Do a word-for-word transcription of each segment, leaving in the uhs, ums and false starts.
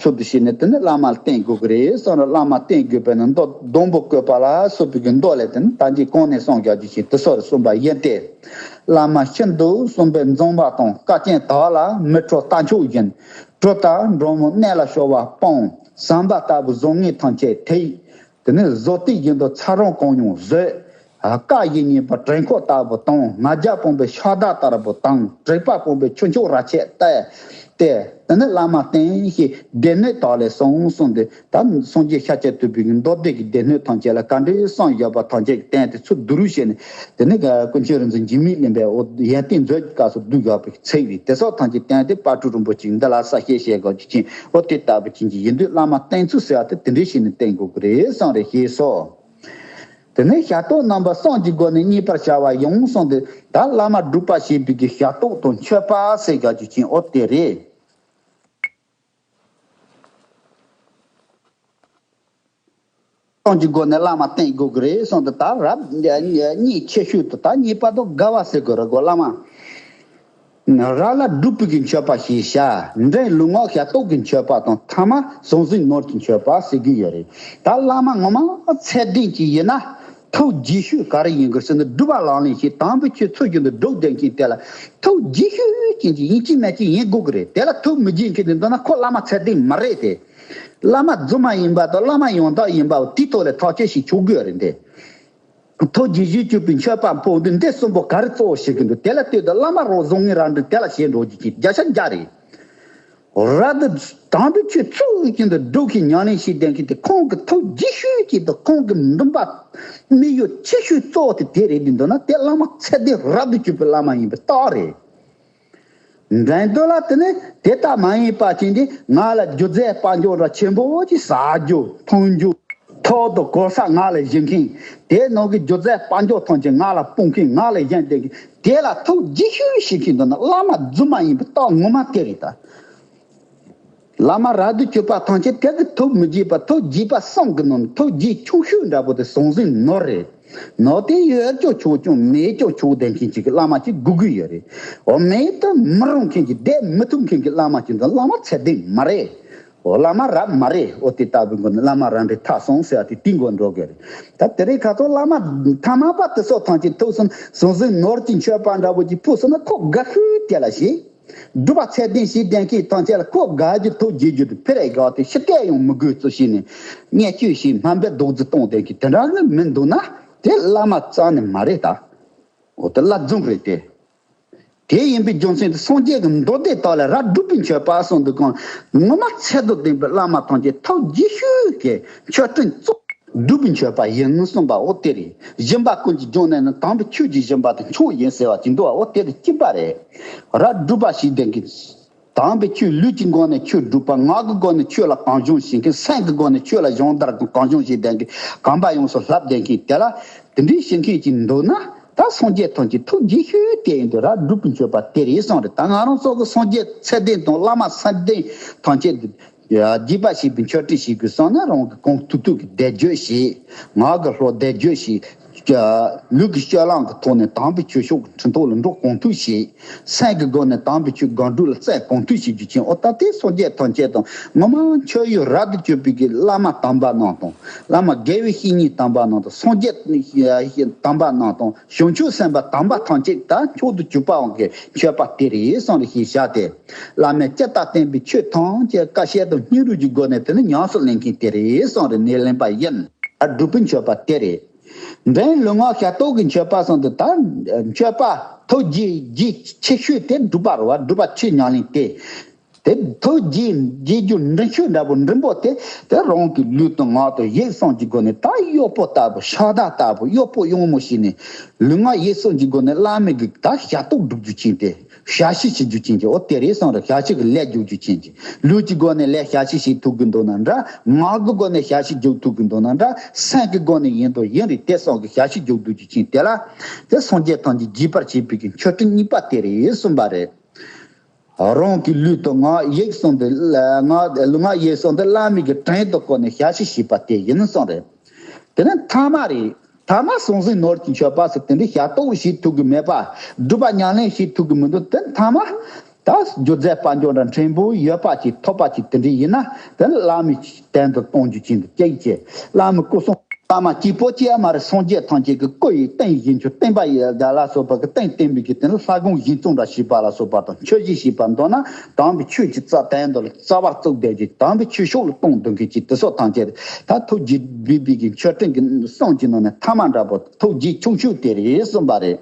ཚུལ་དུ་བྱས་ནས་དེ་ནི་བླ་མ་ལ་བསྟེན་དགོས་ཀྱི་རེད་གསུངས་ར། བླ་མ་བསྟེན་དགོས་པས་ན་མདོ་སྡོང་པོ་བཀོད་པ་ལ་སོགས་པའི་གི་མདོ་ལས་དེ་ནི་ད་གིན་གོང་ནས་གསུངས་བཞག་རྒྱུ་ཞིག་དེ་སོགས་རེ་གསུངས་པ་ཡིན་ཏེ། བླ་མ་ཤིན་ཏུ་གསུམ་པའི་འཛོམས་པ་དང་། དཀའ་སྤྱད་དག་ལ་མི་ཁྲོ་རྟ་མཆོག་བཞིན། གྲུབ་རྟགས་འབྲོང་མོ་གནས་ལ་ཤོར་བ་སྤང་། ཟམ་པ་ལྟ་བུ་བཟང་ངན་ཐམས་ཅད་ཐེག་དེ་ནས་བཟོ་ལྟས་བཞིན་དུ་ཚ་རོང་གང་མྱོང་བཟོད། བཀའ་བཞིན་ཉན་པ་བྲན་ཁོག་ལྟ་བུ་དང་། ང་རྒྱལ་སྤངས་པའི་ཤ་དག་ལྟ་བུ་དང་། དྲེགས་པ་སྤངས་པའི་ཁྱུ་མཆོག་ར་ཆས་བལྟས་ཏེ། དེ་ནས་བླ་མ་བསྟེན་ཞེས་སྡེ་སྣོད་དག་ལས་གསུངས་གསུངས་ཏེ། ད་སངས་རྒྱས་ཤཱཀྱ་ཐུབ་པའི་མདོ་སྡེ་གི་སྡེ་སྣོད་ཐམས་ཅད་ལ་ག་འདྲའི་གསུངས་བཞག་པ་ཐམས་ཅད་ཀྱི་སྟེང་དེ་ཚུར་བསྡུ་རུབ་བྱས་ནས། དེ་ནས་ཀུན་མཁྱེན་རིག་འཛིན་འཇིགས་མེད་གླིང་པས་འོ་ཡོན་ཏན་མཛོད་ཀྱི་སྐབས་སུ་བསྡུས་བཞག་པའི་ཚིག་རེད། དེ་སོགས་ཐམས་ཅད་བསྟན་ཏེ་དཔལ་སྤྲུལ་རིན་པོ་ཆེས་འདི་ལ་གསལ་བཤད་བྱེད་དགོས་ཀྱི་ཅིང་། འོ་དེ་ལྟ་བུ་ཅན་གྱི་ཡིན་དུས་བླ་མ་བསྟེན་ཚུལ་ཟེར་བ་དེ་དེ་འདྲ་བྱས་ནས་བསྟེན་དགོས་ཀྱི་རེད་གསུངས་རེད་ཞེས་སོ། དེ་ནས་ཞབས་ཏོག་རྣམ་པ་གསུམ་གྱི་སྒོ་ནས་མཉེས་པར་བྱ་བ་ཡང་གསུངས་ཏེ། ད་བླ་མ་སྒྲུབ་པ་བྱེད་པའི་གི་ཞབས་ཏོག་དང་མཆོད་པ་ཟེར་བཞག་རྒྱུ་ཅན་འོ་དེ་རེད། གསུམ་གྱི་སྒོ་ནས་བླ་མ་བསྟེན་དགོས་ཀྱི་རེད་གསུངས་ཏེ། ད་རབ་གཉིས་ཆེ་ཤོས་དེ་ད་མཉེས་པ་དང་དགའ་བ་ཟེར་དགོས་རེད་གོ། བླ་མ་རབ་ལ་སྒྲུབ་པའི་གི་མཆོད་པ་ཞེས་བྱ། འབྲིང་ལུས་ངག་ཞབས་ཏོག་གི་མཆོད་པ་དང་། ཐ་མ་ཟང་ཟིང་ནོར་གྱི་མཆོད་པ་ཟེར་གྱི་ཡོད་རེད། ད་བླ་མ་ངོ་མ་ཚད་ལྡན་གྱི་ཡིན་ན། ཐུགས་དགྱེས་ཤོས་ག་རེ་ཡིན་དགོས་ཟེར་ན། སྒྲུབ་པ་ལག་ལེན་བྱེད་དང་པོའི་ཆོས་ཚུལ་བཞིན་དུ་སྒྲུབ་བསྡད་མཁན་དེ་ལ་ཐུགས་དགྱེས་ཤོས་ཅན་གྱི་ཡིན་གཅིག་མིན་གཅིག་ཡིན་དགོས་ཀྱི་རེད། དེ་ལ་ཐུགས་མི་དགྱེས་མཁན་དེ་འདུག་ན་ཁོ་བླ་མ་ཚད་ལྡན་མ་རེད་དེ། བླ་མ་རྫུན་མ་ཡིན་པ་དང་བླ་མ་ཡང་དག་ཡིན་པ་དེའི་ཐོག་ལ་ཐག་གཅོད་ཞིག་ཆོག་དགོས་རེད་དེ། ཐུགས་དགྱེས་གཞི་གཅོད་པའི་མཆོད་པ་ཕུལ་དུས་འདི་གསུམ་པོ་ག་རེ་གཙོ་བོ་བྱེད་ཀྱི་འདུག་དེ་ལ་ལྟོས་ཏེ་བླ་མ་རང་བཟང་ངན་རང་འདྲ་དེ་ལ་བྱེད་འགྲོ་རྒྱུ་ཅིག་བརྒྱ་ཆ་བརྒྱ་རེད། རབ་ཏུ་དམ་པའི་ཆོས་ཚུལ་བཞིན་དུ་སྒྲུབ་ཀྱི་ཉམས་ལེན་བྱེད་མཁན་གྱི་དེ་ཁོང་གི་ཐུགས་དགྱེས་ཤོས་ཅིག་དང་ཁོང་གི་འདུན་པ་དམིགས་ཡུལ་ཆེ་ཤོས་གཙོ་བོ་དེ་དེ་རེད་འདི་འདུག་ན། དེ་བླ་མ་ཚད་ལྡན་རབ་ཏུ་གྱུར་པའི་བླ་མ་ཡིན་པའི་རྟགས་རེད། འགྲན་བསྡུར་ལ་དེ་ནི་དེ་ལྟ་མ་ཡིན་པ་ཅན་དེ། ང་ལ་སྒྱུ་རྩལ་དཔལ་འབྱོར་ར་ཆེན་པོ་ཅིག་ཟ་རྒྱུ་འཐུང་རྒྱུ། ཐོག་ཏུ་གོ་ས་ང་ལ་བཞེས་མཁན། དེ་ནང་གི་སྒྱུ་རྩལ་དཔལ་འབྱོར་ཐམས་ཅད་ང་ལ་སྤུངས་མཁན། ང་ལ་བཞེས་བསྡད་མཁན་དེ་ལ་ཐུགས་དགྱེས་ཤོས་ཤིག་གི་འདུག་ན། བླ་མ་རྫུན་མ་ཡིན་པའི་རྟགས་ངོ་མ་དེ་རེད་ད། བླ་མ་རབ་ཏུ་གྱུར་པ་ཐམས་ཅད་དེ་གི་ཐུགས་མི་དགྱེས་པ། ཐུགས་དགྱེས་པ་གསུམ་གི་ནང་ནས་ཐུགས་དགྱེས་ཆུང་ཤོས་འདྲ་པོ་དེ་ཟང་ཟིང་ནོར་རེད། ནོར་དེ་ཡོད་ཀྱང་ཆོག་ཀྱང་མེད་ཀྱང་ཆོག་བསྡད་མཁན་ཅིག་གི་བླ་མ་ཅིག་དགོས་ཀྱི་ཡོད་རེད། འོ་མེད་དུ་མི་རུང་མཁན་གྱི་བསྡད་མི་ཐུབ་མཁན་གྱི་བླ་མ་ཅིག་འདི་བླ་མ་ཚད་ལྡན་མ་རེད། འོ་བླ་མ་རབ་མ་རེད། འོ་དེ་ལྟ་བུའི་སྒོ་ནས་བླ་མ་རབ་འབྲིང་ཐ་གསུམ་ཟེར་བ་དེ་དེའི་སྒོ་འགྲོ་དགོས་རེད། ད་དེ་རིང་ཁ་ཐོག་བླ་མ་ཐ་མལ་པ་དེ་ཚོ་ཐམས་ཅད་ཐུགས་སུ་ཟང་ཟིང་ནོར་གྱི་མཆོད་པ་འདྲ་པོ་ཅིག་ཕུལ་སོང་ན་ཁོ་དགའ་ཤོས་དེ་ལ་བྱེད། སྒྲུབ་པ་ཚད་ལྡན་བྱེད་བསྡད་མཁན་ཐམས་ཅད་ལ་ཁོ་དགའ་རྒྱུ་ཐུགས་དགྱེས་རྒྱུ་དེ་ཕི་རེ་དགའ་སྟེ་ཕྱི་སྐད་ཡང་མི་དགོས་ཚུལ་བྱས་ནས་བརྙས་བཅོས་བྱས་སྨད་འབེབས་རྡོག་རྫིས་གཏོང་བསྡད་མཁན་དེ་འདྲ་ནི་མི་འདུག་ན། དེ་བླ་མ་རྩ་ནས་མ་རེད་ད། འོ་དེ་བླ་རྫུན་རེད་དེ། དེ་ཡིན་པའི་རྒྱུ་མཚན་དེ་སངས་རྒྱས་ཀྱི་མདོ་སྡེ་དག་ལས་རབ་སྒྲུབ་པའི་མཆོད་པ་གསུངས་འདུག་གམ། ངོ་མ་ཚད་དང་ལྡན་པའི་བླ་མ་ཐམས་ཅད་ཐུགས་དགྱེས་ཤོས་ཀྱི་མཆོད་སྤྲིན་གཙོ་སྒྲུབ་པའི་མཆོད་པ་ཡིན་གསུངས་པ་འོ་དེ་རེད། སྦྱིན་པ་ཀུན་གྱི་འབྱུང་གནས་ནི། དམ་པའི་ཆོས་ཀྱི་སྦྱིན་པ་དེ་མཆོག་ཡིན་ཟེར་བ་ཅིག་འདུག་པ། འོ་དེ་དང་གཅིག་པ་རེད། རབ་སྒྲུབ་པ་ཞིག་ལྡན་གྱི། དམ་པའི་ཆོས། ལུས་ཀྱི་སྒོ་ནས་ཆོས་སྒྲུབ་པ། ངག་གི་སྒོ་ནས་ཆོས་ལ་གང་བྱུང་བྱེད་མཁན། སེམས་ཀྱི་སྒོ་ནས་ཆོས་ལ་སྦྱོང་བརྡར་གང་བྱུང་བྱེད་ལྡན་མཁན། གོམས་པ་ཡོངས་སུ་བསླབ་ལྡན་མཁན་དེ་ལ་དེ་འདྲའི་བྱེད་མཁན་ཅིག་འདུག་ན། ད་སངས་རྒྱས་ཐམས་ཅད་ཐུགས་དགྱེས་ཤོས་དེ་ཡིན་དུས་རབ་སྒྲུབ་པའི་མཆོད་པ་དེ་རེད་གསུངས་རེད། ད་ང་རང་ཚོ་གི་སངས་རྒྱས་ཚད་ལྡན་དང་བླ་མ་ཚད་ལྡན་ཐམས་ཅད་དགྱེས་པ་བྱེད་པའི་མཆོད་སྤྲིན་བྱེད་དགོས་བསམ་ན། རང་གི་གང་ཐུབ་ཐུབ་ཀྱི་བཟླས་བརྗོད་བྱེད། ངག་གི་ལྷག་བཟླས་བརྗོད་བྱེད། ལུས་ཀྱི་སྤྱོད་ལམ་གྱི་ཐོག་ནས་དམ་པའི་ཆོས་ཕྱོགས་ཀྱི་ཁྲིམས་ཐོག་ལ་འགྲོ་གང་ཐུབ་བྱེད། སེམས་ཀྱི་སྒོ་ནས་དམ་པའི་ཆོས་སྒོམ་སྒྲུབ་ལ་བརྩོན་གང་ཐུབ་བྱེད་རྒྱུ་ཅན། འོ་ད་དེ་སངས་རྒྱས་ཐམས་ཅད་དང་ངོ་མ་མཆོད་ཡུལ་རབ་ཏུ་གྱུར་པའི་གི་བླ་མ་དམ་པ་རྣམས་དང་། བླ་མ་དགེ་བའི་བཤེས་གཉེན་དམ་པ་རྣམས་དང་། སངས་རྒྱས་དམ་པ་རྣམས་དང་། བྱང་ཆུབ་སེམས་དཔའ་དམ་པ་ཐམས་ཅད་ད་མཆོག་ཏུ་གྱུར་པའང་གི་མཆོད་པ་དེ་རེད་གསུངས་རེད་ཞེས་བྱ་སྟེ། བླ་མས་ཇི་ལྟར་བསྟན་པའི་ཆོས་ཐམས་ཅད་ཀ་ཤལ་དང་སྙིང་རུས་ཀྱི་སྒོ་ནས་དེ་ནི་ཉམས་སུ་ལེན་མཁན་དེ་རེད་གསུངས་རེད། ནས་ལེན་པ་ཡིན། ཨ་སྒྲུབ་པའི་མཆོད་པ་དེ་རེད། འབྲིང་ལུས་ངག་ཞབས་ཏོག་གི་མཆོད་པ་གསུངས་འདུག་ད་མཆོད་པ་ཐུགས་དགྱེས་དགྱེས་ཆེ་ཤོས་དེ་སྒྲུབ་པ་རེད་བ། སྒྲུབ་པ་ཆོས་ཉམས་ལེན་དེ། དེ་ཐུགས་དགྱེས་དགྱེས་རྒྱུ་འབྲིང་ཤོས་འདྲ་པོ་འབྲིང་པོ་དེ། དེ་རང་གི་ལུས་དང་ངག་དང་ཡིད་གསུམ་གྱི་སྒོ་ནས་ད་གཡོག་པོ་ལྟ་བུ། ཤ་དག་ལྟ་བུ། གཡོག་པོ་གཡོག་མོ་བྱས་ནས་ལུས་ངག་ཡིད་གསུམ་གྱི་སྒོ་ནས་བླ་མའི་གི་ད་ཞབས་ཏོག་སྒྲུབ་རྒྱུ་ཅན་དེ། ཞབས་ཕྱི་བྱེད་རྒྱུ་ཅན་གྱི། འོ་དེ་རེད་གསུངས་རེད། ཞབས་ཕྱི་གི་ལས་རྒྱུག་རྒྱུ་ཅན་གྱི། ལུས་ཀྱི་སྒོ་ནས་ལས་ཞབས་ཕྱི་བྱེད་ཐུབ་ཀྱི་འདུག་ན་འདྲ། ངག་གི་སྒོ་ནས་ཞབས་ཕྱི་རྒྱག་ཐུབ་ཀྱི་འདུག་ན་འདྲ། སེམས་ཀྱི་སྒོ་ནས་ཡིན་དང་ཡིན་རེད། དེ་སོགས་ཀྱི་ཞབས་ཕྱི་རྒྱག་ཐུབ་རྒྱུ་ཅན་དེ་ལ། དེ་སངས་རྒྱས་ཐམས་ཅད་དགྱེས་པར་བྱེད་པའི་གི་མཆོད་སྤྲིན་གཉིས་པ་དེ་རེད་གསུངས་པ་རེད། རང་གི་ལུས་དང་ངག་ཡིད་གསུམ་དེ། ལུས་ངག་ཡིད་གསུམ་དེ་བླ་མའི་གི་དྲིན་དུ་བཀུར་ནས་ཞབས་ཕྱི་བྱེད་པ་དེ་ཡིན་གསུངས་རེད། དེ་ནས་ཐ་མ་རེད། ཐ་མ་ཟང་ཟིང་ནོར་གྱི་མཆོད་པ་ཟེར། དེ་འདྲའི་ཞབས་ཏོག་བྱེད་ཐུབ་ཀྱི་མེད་པ། སྒྲུབ་པ་ཉམས་ལེན་བྱེད་ཐུབ་ཀྱི་མི་འདུག་དེ་ཐ་མ། ད་སྒྱུ་རྩལ་དཔལ་འབྱོར་འདྲ་ཕྲན་བུ་ཡོད་པ་ཅིག་ཐོབ་པ་ཅིག་དེ་འདྲ་ཡིན་ན། དེ་ནི་བླ་མའི་སྟེང་དུ་གཏོང་རྒྱུ་ཅན་དུ་སྐྱེ་ཅེས། བླ་མའི་སྐུ་གསུང་བླ་མ་གཅིག་པོ་ཅིག་མ་རེད། སངས་རྒྱས་ཐམས་ཅད་ཀྱི་སྐུ་ཡི་རྟེན་བཞེངས་རྒྱུ། བསྟན་པ་ཡི་ལ་སོགས་པ་གི་རྟེན་བརྟེན་པའི་གི་དེ་ནི་ལྷ་ཁང་བཞེངས་གཏོང་འདྲ་བྱེད་པ་ལ་སོགས་པ་དང་། མཆོད་གཞིས་བྱེད་པ་མདོར་ན་དམ་པའི་ཆོས་ཀྱི་རྩ་སྟེང་དུ་ལ་རྩ་བ་བཙུགས་བསྡད་ཀྱི་དམ་པའི་ཆོས་ཕྱོགས་ལ་གཏོང་འདུན་མཁན་གྱི་དེ་སོགས་ཐམས་ཅད། ད་ཐུགས་རྗེ་བསྡུས་པའི་གི་མཆོད་སྤྲིན་གྱི་གསུང་གི་ནང་ནས་ཐ་མ་འདྲ་པོ་ཐུགས་རྗེ་ཆུང་ཤོས་དེ་རེད་གསུངས་པ་རེད།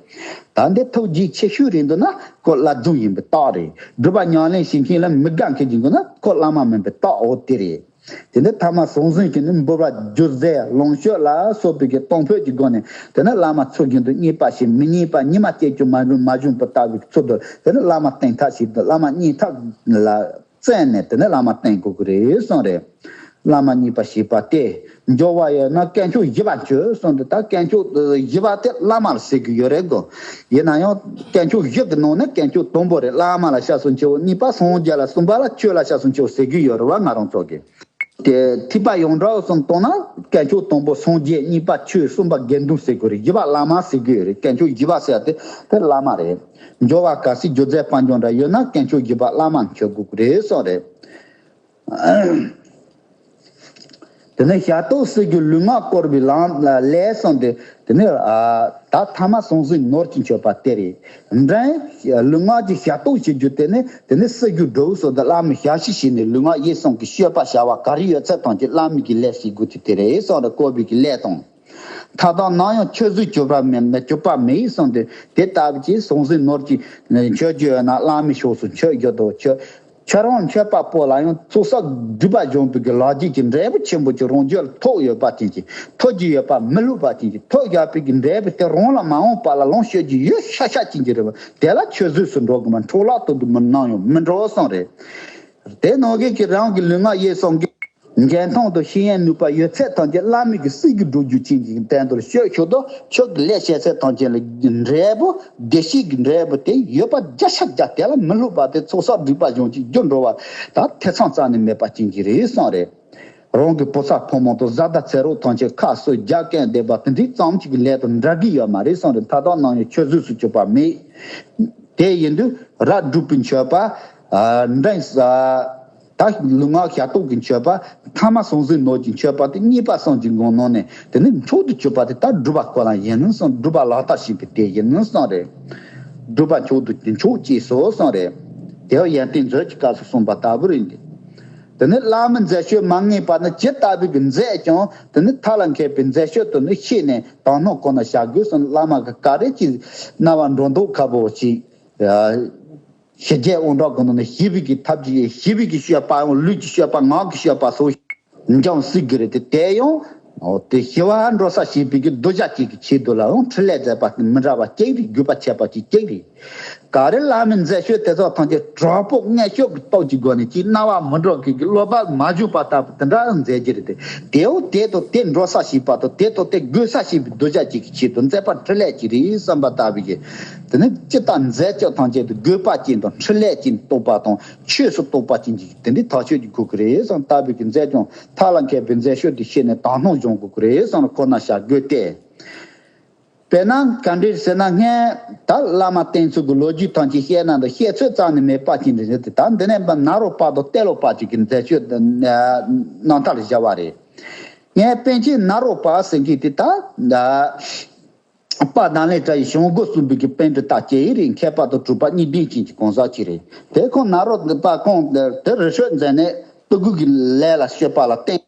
ད་འདི་ཐུགས་རྗེ་ཆེ་ཤོས་རེད་འདུག་ན་ཁོ་བླ་རྫུན་ཡིན་པའི་རྟགས་རེད། སྒྲུབ་པ་ཉམས་ལེན་བྱེད་མཁན་ལ་མི་དགའ་མཁན་གྱི་འདུག་ན་ཁོ་བླ་མ་མིན་པའི་རྟགས་འོ་དེ་རེད། དེ་ནས་ཐ་མ་ཟང་ཟིང་གི་ནི་འབུལ་བ་སྒྱུ་རྩལ་ལོངས་སྤྱོད་ལ་སོགས་པའི་གི་གཏོང་ཕོད་ཀྱི་སྒོ་ནས། དེ་ནས་བླ་མ་ཚུལ་བཞིན་དུ་མཉེས་པ་ཞིག་མི་མཉེས་པ་ཉི་མ་སྐྱེ་རྒྱུ་མ་རུང་མ་བྱུང་བ་ལྟ་བུའི་ཚུལ་དུ། དེ་ནས་བླ་མ་བསྟེན་ཐབས་ཤིག་ཏུ་བླ་མ་མཉེས་ཐབས་ལ་བཙན་ནས་དེ་ནས་བླ་མ་བསྟེན་དགོས་ཀྱི་རེད་གསུངས་རེད། བླ་མ་མཉེས་པ་ཞེས་པ་སྟེ། འབྱོར་བ་ཡོད་ན་དཀོན་མཆོག་བཞི་པ་མཆོད་གསུངས་ཏེ། ད་དཀོན་མཆོག་བཞི་པ་དེ་བླ་མ་ལ་ཟེར་གྱི་ཡོད་རེད་གོ། ཡིན་ན་ཡང་དཀོན་མཆོག་བཞི་གི་ནང་ནས་དཀོན་མཆོག་དང་པོ་རེད། བླ་མ་ལ་སྐྱབས་སུ་མཆིའོ། གཉིས་པ་སངས་རྒྱས་ལ། གསུམ་པ་ལ་ཆོས་ལ་སྐྱབས་སུ་མཆིའོ་ཟེར་གྱི་ཡོད་རེད་བ། ང་རང་ཚོ་གི། དེ་ཐེག་པ་ཡོངས་གྲགས་སུ་བཏང་ན་དཀོན་མཆོག་དང་པོ་སངས་རྒྱས། གཉིས་པ་ཆོས། གསུམ་པ་དགེ་འདུན་ཟེར་དགོས་རེད། བཞི་པ་བླ་མ་ཟེར་གྱི་ཡོད་རེད། དཀོན་མཆོག་བཞི་པ་ཟེར་དེ་དེ་བླ་མ་རེད། འབྱོར་བ་གལ་སྲིད་སྒྱུ་རྩལ་དཔལ་འབྱོར་འདྲ་ཡོད་ན་དཀོན་མཆོག་བཞི་པ་བླ་མ་མཆོད་དགོས་ཀྱི་རེད་གསུངས་རེད། དེ་ནས་ཞབས་ཏོག་སྲིད་རྒྱུ་ལུས་ངག་བསྐོར་བའི་ལམ་ལ་ལས་གསུངས་ཏེ། དེ་ནས་ཨ་ད་ཐ་མ་ཟང་ཟིང་ནོར་གྱིས་མཆོད་པ་དེ་རེད། འདྲེན་ལུས་ངག་གི་ཞབས་ཏོག་བྱེད་རྒྱུ་དེ་ནི། དེ་ནི་སྲིད་རྒྱུ་འགྲོ་སོགས་དང་བླ་མའི་ཞབས་ཕྱི་བྱས་ནས་ལུས་ངག་ཡིད་གསུམ་གྱི་སྤྱོད་པ་བྱ་བ་ག་རེ་ཡོད་ཚད་ཐམས་ཅད་བླ་མའི་གི་ལས་བྱེད་དགོས་ཀྱི་དེ་རེད་གསུངས་ཏེ། བསྐོར་བའི་གི་ལས་དང་། མཐའ་དག་ནམ་ཡང་ཆུད་ཟོས་གྱུར་པ་མེད། མི་གྱུར་པ་མེད་གསུངས་ཏེ། དེ་ལྟ་བུ་ཅིག་ཟང་ཟིང་ནོར་གྱིས་མཆོད་རྒྱུ་ཡོད་ན་བླ་མའི་ཕྱོགས་སུ་མཆོད་རྒྱུ་དང་། ཁྱོད་ཁྱོད་རང་མཆོད་པ་པོ་ལ་ཡང་ཚོགས་བསགས་སྒྲིབ་པ་སྦྱོང་བའི་གི་ལག་རྗེས་ཀྱི་འབྲས་བུ་ཆེན་པོ་ཅིག་རང་རྒྱུད་ལ་ཐོགས་ཡོད་པ་ཅན་གྱི། ཐོགས་ཀྱི་ཡོད་པ་མི་བསླུ་བ་ཅན་གྱི། ཐོགས་བཞག་པའི་གི་འབྲས་བུ་དེ་རང་ལ་མ་འོངས་པ་ལ་ལོངས་སྤྱོད་ཀྱི་ཡོད་ཤག་ཤག་ཅན་གྱི་རེད་བ། དེ་ལ་ཆུད་ཟོས་སུ་འགྲོ་གི་མ། འཕྲོ་བརླག་ཏུ་དུ་མི་ནམ་ཡང་མི་འགྲོ་གསུངས་རེད། དེ་ནང་བཞིན་གྱི་རང་གི་ལུས་ངག་ཡིད་གསུམ་གྱི་འཇོན་ཐང་དང་ཤེས་ཡོན་ནུས་པ་ཡོད་ཚད་ཐམས་ཅད་བླ་མའི་གི་སྲིད་ཀྱི་སྒྲུབ་རྒྱུ་ཅན་གྱི་སྟེང་དུ་སྤྱོད་ཆོག་དང་། ཆོས་ཀྱི་ལས་བྱེད་ཚད་ཐམས་ཅད་ལ་འབྲས་བུ། བདེ་སྐྱིད་ཀྱི་འབྲས་བུ་དེ་ཡོད་པ་བརྒྱ་ཆ་བརྒྱ། དེ་ལ་མི་བསླུ་བ་དེ་ཚོགས་བསགས་སྒྲིབ་པ་སྦྱོང་ཅིག་རྒྱུ་འགྲོ་བ་ད་ཐེ་ཚོམ་རྩ་ནས་མེད་པ་ཅན་གྱི་རེད་གསུངས་རེད། རང་གི་བུ་ཚ་ཕོ་མོ་དང་བཟའ་ཟླ་ཚེ་རོགས་ཐམས་ཅད་ཁ་གསོ་རྒྱག་གན་བསྡད་པ་དེ་འདྲའི་ཙམ་ཅིག་གི་ལས་དང་འདྲ་གི་ཡོད་མ་རེད་གསུངས་རེད། མཐའ་དག་ནམ་ཡང་ཆུད་ཟོས་སུ་གྱུར་པ་མེད། དེ་ཡིན་དུས་རབ་སྒྲུབ་པའི་མཆོད་པ། ཨ་འདྲེན་ས། ད་ལུས་ངག་ཞབས་ཏོག་གི་མཆོད་པ། ཐ་མ་ཟང་ཟིང་ནོར་གྱི་མཆོད་པ་དེ་གཉིས་པ་གསུམ་གྱི་སྒོ་ནང་ནས་དེ་ནི་མཆོག་ཏུ་གྱུར་པ་དེ་ད་སྒྲུབ་པ་ཁོ་ན་ཡིན་ནོ་གསུངས། སྒྲུབ་པ་ལག་བསྟར་བྱེད་པའི་དེ་ཡིན་ནོ་གསུངས་རེད། སྒྲུབ་པ་མཆོག་ཏུ་མཆོག་ཅེས་སོ་གསུངས་རེད། དེ་བ་ཡོན་ཏན་མཛོད་ཀྱི་སྐབས་སུ་གསུངས་པ་ལྟ་བུ་རེད། དེ་ནི་བླ་མའི་མཛད་སྤྱོད་མ་ངེས་པ་ནི་ཇི་ལྟ་བུའི་གི་མཛད་ཀྱང་དེ་ནི་མཐའ་ལ་མཁས་པའི་མཛད་སྤྱོད་དུ་ནི་ཤེས་ནས་དག་སྣང་ཁོ་ན་བྱ་དགོས་སོ། བླ་མ་གི་ག་རེ་ཅིག་རྣ་བ་འགྲོ་མདོག་ཁ་པོ་ཅིག་ཞི་རྒྱས་དབང་དྲག་གི་ནང་ནས་ཞི་བའི་གི་ཐབས་ཀྱིས་ཞི་བའི་གི་སྤྱོད་པའང་ལུས་ཀྱི་སྤྱོད་པ་ངག་གི་སྤྱོད་པ་སོགས་འཇོམས་སྲིད་ཀྱི་རེད་དེ། དེ་ཡང་དེ་ཞི་བ་འགྲོ་ས་བྱེད་པའི་གི་གདུལ་བྱ་གཅིག་གི་ཆེད་དུ་ལའང་འཕྲིན་ལས་མཛད་པ་མི་འདྲ་བ་གཅིག་རེད། དགོས་པ་ཁྱད་པར་གཅིག་གཅིག་རེད། ག་རེ་བླ་མའི་མཛད་སྤྱོད་དེ་ཚོ་ཐམས་ཅད་དྲང་པོ་མངོན་ཤུགས་ཀྱི་སྟོབས་ཀྱི་སྒོ་ནས་ཅིག་རྣ་བ་མི་འགྲོ་མཁན་གྱི་བློ་བབ་མ་བྱུང་བ་ལྟ་བུ་དེ་འདྲ་མཛད་ཀྱི་རེད་དེ། དེའོ་དེ་དང་དེ་འགྲོ་ས་བྱེད་པ་དང་དེ་དང་དེ་དགོས་ས་བྱེད་པའི་གདུལ་བྱ་གཅིག་གི་ཆེད་དུ་མཛད་པ་འཕྲིན་ལས་ཀྱི་རེད་བསམ་པ་ལྟ་བུའི་གི། དེ་ནི་ཅི་ལྟར་མཛད་སྤྱོད་ཐམས་ཅད་དུ་དགོས་པ་ཅན་དང་འཕྲིན་ལས་ཅན་རྟོགས་པ་དང་ཆོས་སུ་རྟོགས་པ་ཅན་གྱི་དེ་འདྲའི་ཐག་ཆོད་ཀྱི་དགོས་ཀྱི་རེད་བསམ་ལྟ་བུའི་གི་མཛད་ཀྱང་མཐའ་ལ་མཁས་པའི་མཛད་སྤྱོད་དེ་ཤེས་ནས་དག་སྣང་སྦྱོང་དགོས་ཀྱི་རེད་བསམ་ཁོ་ན་བྱ་དགོས་ཏེ། དཔེར་ན་ག་འདྲ་ཟེར་ན། སྔོན་ད་བླ་མ་བསྟེན་ཚུལ་གྱི་ལོ་རྒྱུས་ཐམས་ཅད་བཤད་ན་འདི་བཤད་ཚོད་རྩ་ནས་མེད་པ་ཅིག་རེད་དེ། ད་འདི་ནས་ནཱ་རོ་པ་དང་ཏེ་ལོ་པ་ཅིག་གི་མཛད་སྤྱོད་རྣམ་ཐར་བཞག་པ་རེད། ངས་པཎ་ཆེན་ནཱ་རོ་པ་ཟེར་མཁན་དེ་ད་དཔལ་ལྡན་ལེགས་བཀྲ་ཡི་བྱང་སྒོ་གསུམ་པའི་གི་པཎྜི་ཏ་སྐྱེས་ཡུལ་རེད། མཁས་པ་དང་གྲུབ་པ་གཉིས་ལྡན་ཅན་གྱི་གང་ཟག་ཅིག་རེད། དེ་ཁོང་ནཱ་རོ་པ་ཁོང་དེ་རི་ཁྲོད་མཛད་ནས་ལྟོ་གོས་ཀྱི་ལས་ལ་སྤྱོད་པ་ལ་བརྟེན།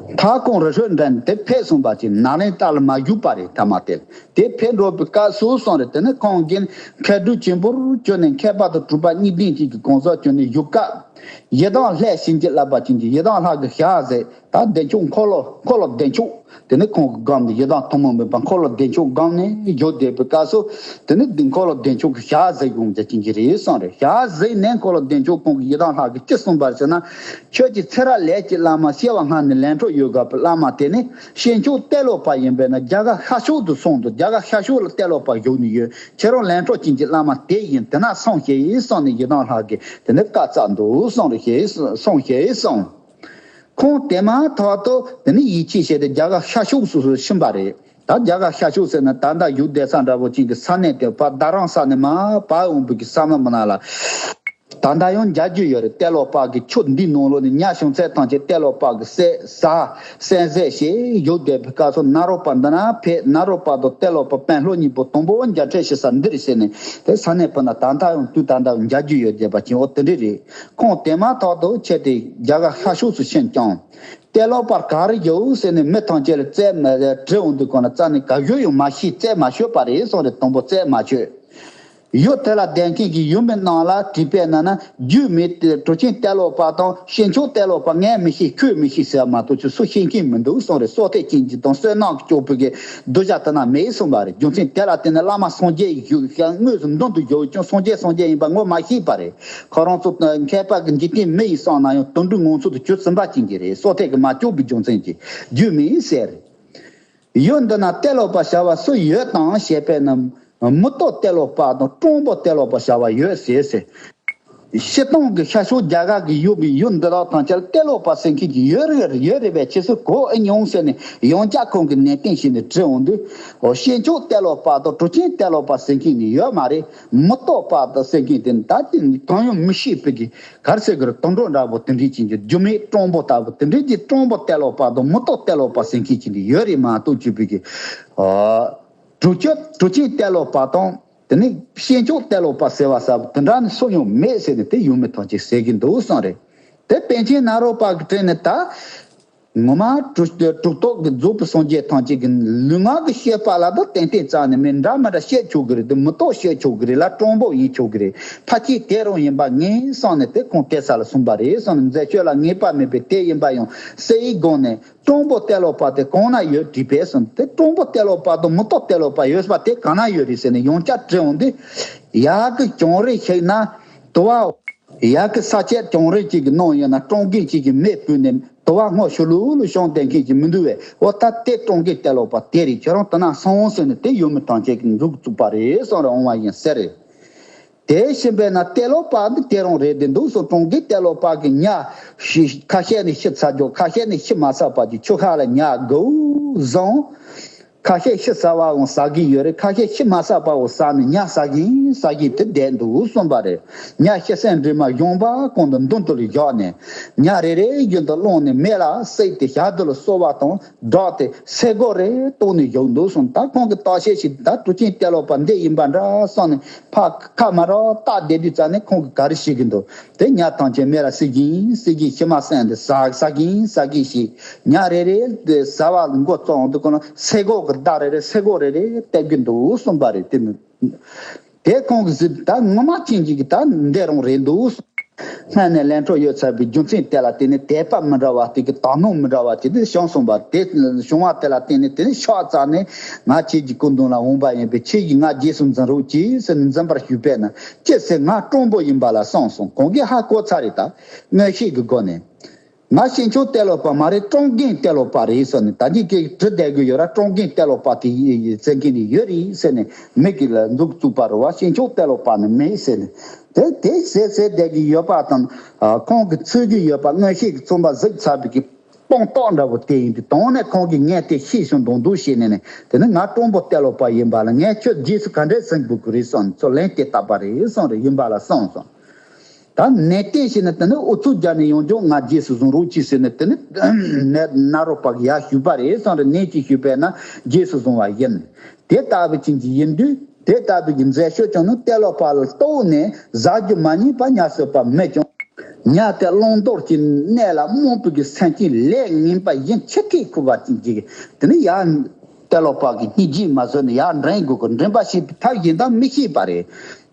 མཐའ་ཁོང་རི་ཁྲོད་འདྲ་ནས་དེ་ཕེབས་སོང་བ་ཅིག་ནཱ་ལེནྡྲ་ལ་མ་བཞུགས་པ་རེད། ཐ་མ་དེ་དེ་ཕེབས་འགྲོ་བའི་སྐབས་སུ་སོང་རེད། དེ་ནས་ཁོང་གིས་མཁས་གྲུབ་ཆེན་པོར་གྱུར་ནས་མཁས་པ་དང་གྲུབ་པ་གཉིས་ལྡན་ཅན་གྱི་གང་ཟག་གྱུར་ནས་བཞུགས་སྐབས། ཡི་དམ་ལྷས་བྱིན་གྱིས་བརླབས་པ་ཅན་གྱི་ཡི་དམ་ལྷ་གི་ཞལ་གཟིགས། ད་བདེ་མཆོག་འཁོར་ལོ་འཁོར་ལོ་བདེ་མཆོག་དེ་ནི་ཁོང་གི་སྒང་དུ་ཡི་དམ་ཐུན་མོང་མིན་པ་འཁོར་ལོ་བདེ་མཆོག་སྒང་ནས་བཞུགས་བསྡད་པའི་སྐབས་སུ། དེ་ནི་འདི་འཁོར་ལོ་བདེ་མཆོག་གི་ཞལ་གཟིགས་ཡོང་བྱ་ཅན་གྱི་རེད་གསུངས་རེད། ཞལ་གཟིགས་ནས་འཁོར་ལོ་བདེ་མཆོག་ཁོང་གི་ཡི་དམ་ལྷ་གིས་ཅི་གསུངས་པ་ཟེར་ན། ཁྱོད་ཀྱི་ཚེ་རབས་ལས་ཀྱི་བླ་མ་སྐྱེ་བ་སྔ་ནས་ལས་འཕྲོ་ཡོད་དགོས་པའི་བླ་མ་དེ་ནི་ཤིང་མཆོག་ཏེ་ལོ་པ་ཡིན་པས་ན་རྒྱ་གར་ཤར་ཕྱོགས་དུ་སོང་དུ། རྒྱ་གར་ཤར་ཕྱོགས་ལ་ཏེ་ལོ་པ་བཞུགས་ནས་ཡོད། ཁྱེད་རང་ལས་འཕྲོ་ཅན་གྱི་བླ་མ་དེ་ཡིན། དེ་ན་སོང་ཞེས་གསུངས་ནས་ཡི་དམ་ལྷ་གིས་དེ་ནི་བཀའ་སྩལ་འདུག་གསུངས་རེད། ཞེས་གསུངས་ཞེས་གསུངས། ཁོང་དེ་མ་ཐག་ཏུ་དེ་ནི་ཡིད་ཆེས་བྱས་ཏེ་རྒྱ་གར་ཤར་ཕྱོགས་སུ་ཕྱིན་པ་རེད། ད་རྒྱ་གར་ཤར་ཕྱོགས་ཟེར་ན་ད་ལྟ་བཞུགས་བསྡད་ས་འདྲ་པོ་ཅིག་གི་ས་གནས་དེ་ཕར་རྡ་རམ་ས་ནས་མར་བར་འོང་བའི་གི་ས་མཚམས་ནང་ལ། ད་ལྟ་ཡང་མཇལ་རྒྱུ་ཡོད་རེད། གཏེར་ལོ་པ་གི་ཆུ་འདིའི་ནང་ལོགས་ནས་ཉ་བྱུང་ཚད་ཐམས་ཅད་གཏེར་ལོ་པ་གི་གསེར་ཟ་གསེར་ཟས་ཞེས་བཞུགས་བསྡད་པའི་སྐབས་སུ། ནཱ་རོ་པ་འདི་ན་ཕེབས། ནཱ་རོ་པ་དང་གཏེར་ལོ་པ་དཔོན་སློབ་གཉིས་པོ་དང་པོ་མཇལ་འཕྲད་བྱེད་ས་འདི་རེད་ཟེར་ནས། དེ་ས་གནས་པ་ན་ད་ལྟ་ཡང་དུས་ད་ལྟ་ཡང་མཇལ་རྒྱུ་ཡོད་བསྡད་པ་ཅན་འོ་དེ་འདྲ་རེད། ཁོང་དེ་མ་ཐག་ཏུ་ཆེད་དུ་རྒྱ་གར་ཤར་ཕྱོགས་སུ་ཕྱིན་ཀྱང་། གཏེར་ལོ་པ་ག་རེ་ཡོད་ཟེར་ནས་མི་ཐམས་ཅད་ལ་བཙལ་མ་དྲི་འོང་དུས་གང་ལ་རྩ་ནས་ག་ཡོད་ཡང་མ་ཤེས། བཙལ་མ་ཤོད་པ་རེད་གསུངས་རེད། དང་པོ་བཙལ་མ་ཤོད། ཡུལ་དེ་ལ་བསྡད་མཁན་གྱི་ཡུལ་མི་རྣམས་ལ་དྲིས་པས་ན་ན། རྒྱུས་མེད་དེ། གྲུབ་ཆེན་གཏེར་ལོ་པ་དང་ཤེས་མཆོག་གཏེར་ལོ་པ་ངས་མི་ཤེས། ཁོས་མི་ཤེས་ཟེར་བ་མ་གཏོགས་ཁྱོད་སུ་ཤེས་མཁན་མི་འདུག་གསུངས་རེད། བསོད་བདེ་ཅན་གྱི་དང་བསོད་ནམས་ཀྱི་སྐྱོབ་པའི་གི་གདུལ་བྱ་དེ་ན་མེད་གསུངས་པ་རེད། རྒྱུ་མཚན་དེ་ལ་བརྟེན་ནས་བླ་མ་སངས་རྒྱས་ཡི་བཞུགས་ཤིང་དངོས་སུ་མདུན་དུ་བཞུགས་ཀྱང་སངས་རྒྱས་སངས་རྒྱས་ཡིན་པ་ངོ་མ་ཤེས་པ་རེད། ཁོ་རང་ཚོ་མཁས་པ་གི་འཇིག་རྟེན་མི་ཡི་བསམ་ན་ཡང་དུད་འགྲོའི་ངང་ཚུལ་དུ་གྱུར་ཟིན་པ་ཅན་གྱི་རེད། བསོད་བདེ་གི་མ་སྐྱོབ་པའི་རྒྱུ་མཚན་གྱིས་རྒྱུས་མེད་ཟེར། ཡུལ་འདི་ན་གཏེར་ལོ་པ་བྱ་བ་སུ་ཡོད་དམ་ཞེས་པས་ན། མུ་ཏོག་གཏེར་ལོ་པ་དང་སྤྲང་པོ་གཏེར་ལོ་པ་བྱ་བ་ཡོད་ཟེར་ཟེར། སྤྱིར་བཏང་གི་ཤར་ཕྱོགས་རྒྱ་གར་གྱི་ཡུལ་གྱི་ཡུལ་འདི་དག་ཐམས་ཅད་ལ་གཏེར་ལོ་པ་ཟེར་མཁན་གྱི་ཡོད་རེད། ཡོད་རེད་པས། ཁྱེད་ཚོས་གོ་ཨེ་མྱོང་ཟེར་ནས་ཡང་བསྐྱར་ཁོང་གིས་ནན་ཏན་བྱས་ནས་དྲི་འོང་དུས། འོ། ཤེས་མཆོག་གཏེར་ལོ་པ་དང་གྲུབ་ཆེན་གཏེར་ལོ་པ་ཟེར་མཁན་ནི་ཡོད་མ་རེད། མུ་ཏོག་པ་དང་ཟེར་མཁན་དེ་ད་དེ་གང་ཡང་མི་ཤེས་པའི་གི་ག་རེ་ཟེར་གི་རེད། དུད་འགྲོ་འདྲ་པོ་དེ་འདྲའི་ཅན་གྱི་རྒྱུ་མེད་སྤྲང་པོ་ལྟ་བུ་དེ་འདྲའི་གི་སྤྲང་པོ་གཏེར་ལོ་པ་དང་མུ་ཏོག་གཏེར་ལོ་པ་ཟེར་མཁན་ཅིག་འདི་ཡོད་རེད་མ་གཏོགས་ཅིག་པའི་གི། ཨ། གྲུབ་ཆེན་གྲུབ་ཆེན་གཏེར་ལོ་པ་དང་དེ་ནས་ཤེས་མཆོག་གཏེར་ལོ་པ་ཟེར་བ་ཟེར་བ་དེ་འདྲ་ནི་སུ་ཡང་མེད་ཟེར་ནས་དེ་ཡུལ་མི་ཐམས་ཅད་ཟེར་གྱི་འདུག་གསུངས་རེད། དེ་པཎ་ཆེན་ནཱ་རོ་པ་གི་དྲིས་ནས་ད། ངོ་མ་གྲུབ་གྲུབ་ཐོབ་ཀྱི་རྫོགས་པའི་སངས་རྒྱས་ཐམས་ཅད་ཀྱི་ལུས་ངག་གི་སྤྱོད་པ་ལ་ད་ཏན་ཏན་རྩ་ནས་མེད། འདྲ་མི་འདྲ་བཤད་ཆོག་གི་རེད། དེ་མུ་ཏོག་བཤད་ཆོག་གི་རེད་ལ་སྤྲང་པོ་ཡིན་ཆོག་གི་རེད། ཕལ་ཆེར་དེ་རང་ཡིན་པ་ངེས་བསམ་ནས་དེ་ཁོང་གཏད་ས་ལ་སོང་པ་རེད་བསམ་ནས། མཛད་སྤྱོད་ལ་ངེས་པ་མེད་པས་དེ་ཡིན་པ་ཡང་གསལ་ཡི་དགོངས་ནས། སྤྲང་པོ་གཏེར་ལོ་པ་དེ་གང་ན་ཡོད་དྲིས་པས་སོང་། དེ་སྤྲང་པོ་གཏེར་ལོ་པ་དང་མུ་ཏོག་གཏེར་ལོ་པ་ཡོད་པ་དེ་གང་ན་ཡོད་རེད་ཟེར་ནས་ཡང་བསྐྱར་དྲི་འོང་དུས། ཡར་གྱི་བྱང་རི་ཞིག་ན་དུ་བ། ཡར་གྱི་ས་ཆ་བྱང་རི་གཅིག་གི་ནང་ཡིན་ན་སྤྲང་རྒན་གཅིག་གིས་མེ་ཕུ་ནས་དུ་བ་སྔོ་ཤུ་ལུ་ལུ་བྱུང་བསྡད་མཁན་ཅིག་མི་འདུག་བས། འོ་ད་དེ་སྤྲང་རྒན་གཏེར་ལོ་པ་དེ་རེད། ཁྱོད་རང་དེ་ན་སོང་ཟེར་ནས་དེ་ཡུལ་མི་ཐམས་ཅད་ཀྱིས་མཇུག་བཙུགས་པ་རེད་བསམ་རེ་འོང་བ་ཡིན་ཟེར་རེད། དེ་བཞིན་པས་ན་གཏེར་ལོ་པ་འདི་དེ་རང་རེད་དེ་འདུག་སོང་། སྤྲང་རྒན་གཏེར་ལོ་པ་གི་ཉ་ཤི་ཁ་ཤས་ནི་ཤི་ཚར་འཇོག་ཁ་ཤས་ནི་ཤི་མ་ཚར་བར་གྱི་ཆུ་ཁ་ལ་ཉ་དགུ་བཟུང་། ཁ་ཤས་ཤི་ཚར་བའང་ཟ་གི་ཡོད་རེད། ཁ་ཤས་ཤི་མ་ཚར་བའང་ཟ་ནི་ཉ་ཟ་གིན་ཟ་གིན་དེ་བསྡད་འདུག་གསུངས་པ་རེད། ཉ་ཤི་སེམས་འདྲེས་མ་གཞོང་པ་གོང་དུ་མདུན་དུ་ལ་བཞག་ནས། ཉ་རེ་རེ་རྒྱུན་དུ་སློང་ནས་མེ་ལ་བསྲེགས་ཏེ་ཞག་དུ་ལ་གསོལ་བ་དང་སྦྲགས་ཏེ་སེ་གོལ་རེ་གཏོང་ནས་བཞུགས་འདུག་གསུངས། ད་ཁོང་གི་བརྟག་དཔྱད་ཞིག་ད་གྲུབ་ཆེན་གཏེར་ལོ་པ་འདི་ཡིན་པ་འདྲ་བསམ་ནས་ཕར་ཁ་མ་རོ་བལྟས་བསྡད་དུས་ཙ་ནས་ཁོང་གིས་ག་རེ་བྱེད་ཀྱི་འདུག་དེ་ཉ་ཐམས་ཅད་མེ་ལ་བསྲེག་གིན་བསྲེག་གིན་ཤི་མ་སེམས་དེ་ཟ་ཟ་གིན་ཟ་གིན་ཞིག་ཉ་རེ་རེ་དེ་ཟ་བ་མགོ་བཙུགས་འདུག་གོ་ན་སེ་གོལ་གྱི་བརྡ་རེ་རེ་སེ་གོལ་རེ་རེ་བཏབ་ཀྱི་འདུག་གསུངས་པ་རེད། དེ་ནི་དེ་ཁོང་གིས་ཟིན་ད་ངོ་མ་ཅན་གྱི་ད་འདི་རང་རེད་འདུག་སྔ་ནས་ལས་འཕྲོ་ཡོད་ཚར་བའི་རྒྱུ་མཚན་དེ་ལ་བརྟེན་ནས་དད་པ་མི་འདྲ་བ་དེ་གི་དག་སྣང་མི་འདྲ་བ་དེ་དེ་བྱུང་སོང་བ། དེ་བྱུང་བ་དེ་ལ་བརྟེན་ནས་དེ་ནི་ཕྱག་འཚལ་ནས་ང་ཁྱེད་ཀྱི་སྐུ་མདུན་ལ་འོངས་པ་ཡིན་པས་ཁྱེད་ཀྱིས་ང་རྗེས་སུ་འཛིན་རོགས་གྱིས་ཟེར་ནས་འཛིན་པར་ཞུས་པས་ན་ཅི་ཟེར་ང་སྤྲང་པོ་ཡིན་པ་ལ་བསམ་སོང་། ཁོང་གིས་ཧ་གོ་ཚར་རེད། ད་མངོན་ཤེས་ཀྱི་སྒོ་ནས། ང་ཤེས་མཆོག་གཏེར་ལོ་པ་མ་རེད། སྤྲང་རྒན་གཏེར་ལོ་པ་རེད་ཟེར་ནས་ད་ཅི་ཀྱི་དྲི་བསྡད་དགོས་ཡོད་ར། སྤྲང་རྒན་གཏེར་ལོ་པ་དེ་ཡི་ཟེར་མཁན་ནི་ཡོད་རེད་ཟེར་ནས་མི་གི་ལ་འཛུགས་བཙུགས་པ་རེད་བ། ཤེས་མཆོག་གཏེར་ལོ་པ་ནི་མེད་ཟེར་ནས་དེ་དེ་ཟེར་ཟེར་བསྡད་ཀྱི་ཡོད་པ་དང་། ཁོང་གི་འཚོལ་གྱི་ཡོད་པ་མངོན་ཤེས་ཀྱི་ཚོམ་བུ་གཟིགས་ཚར་བའི་གི་སྤོང་རྟོགས་འདྲ་བོ་དེ་ཡིན་དུས་དོན་ནས་ཁོང་གིས་ངས་དེ་ཤེས་སོང་མདོག་མདོག་བྱས་ནས་ནས་དེ་ནི་ང་སྤྲང་པོ་གཏེར་ལོ་པ་ཡིན་པ་ལ་ངས་ཁྱོད་རྗེས་སུ་ག་འདྲས་ཟིན་དགོས་ཀྱི་རེད་བསམ་ནས་ཚུར་ལན་དེ་བཏབ་པ་རེད་བསམ་རེད། ཡིན་པ་ལ་བསམ་སོང་། ད་ནན་ཏན་བྱས་ནས་དེ་ནི་ཨུ་ཚུགས་རྒྱག་ནས་ཡོང་ཀྱང་ང་རྗེས་སུ་བཟུང་རོགས་གྱིས་ཟེར་ནས་དེ་ནི་ནཱ་རོ་པ་གིས་ཡར་ཞུས་པ་རེད་བསམ་རེད། ནན་གྱིས་ཞུས་པས་ན་རྗེས་སུ་བཟུང་བ་ཡིན། དེ་ལྟ་བུ་ཅན་གྱི་ཡིན་དུས་དེ་ལྟ་བུ་གི་མཛད་སྤྱོད་ཀྱང་ནི་གཏེར་ལོ་པ་ལ་ལྟོས་ནས་ཟ་རྒྱུ་མ་རྙེད་པ་ཉ་གསོད་པ་མེད་ཀྱང་། ཉ་དེ་བླང་དོར་གྱི་གནས་ལ་རྨོངས་པའི་གི་སེམས་ཅན་ལས་ངན་པ་གཞན་ཆེ་ཁས་ཁུར་བ་ཅན་གྱི་དེ་ནི་ཡར་གཏེར་ལོ་པ་གི་སྙིང་རྗེ་མ་བཟོད་ནས་ཡར་འདྲེན་དགོས་ཀྱི་འདྲེན་པ་བྱེད་པའི་ཐབས་གཞན་དག་མི་ཤེས་པ་རེད།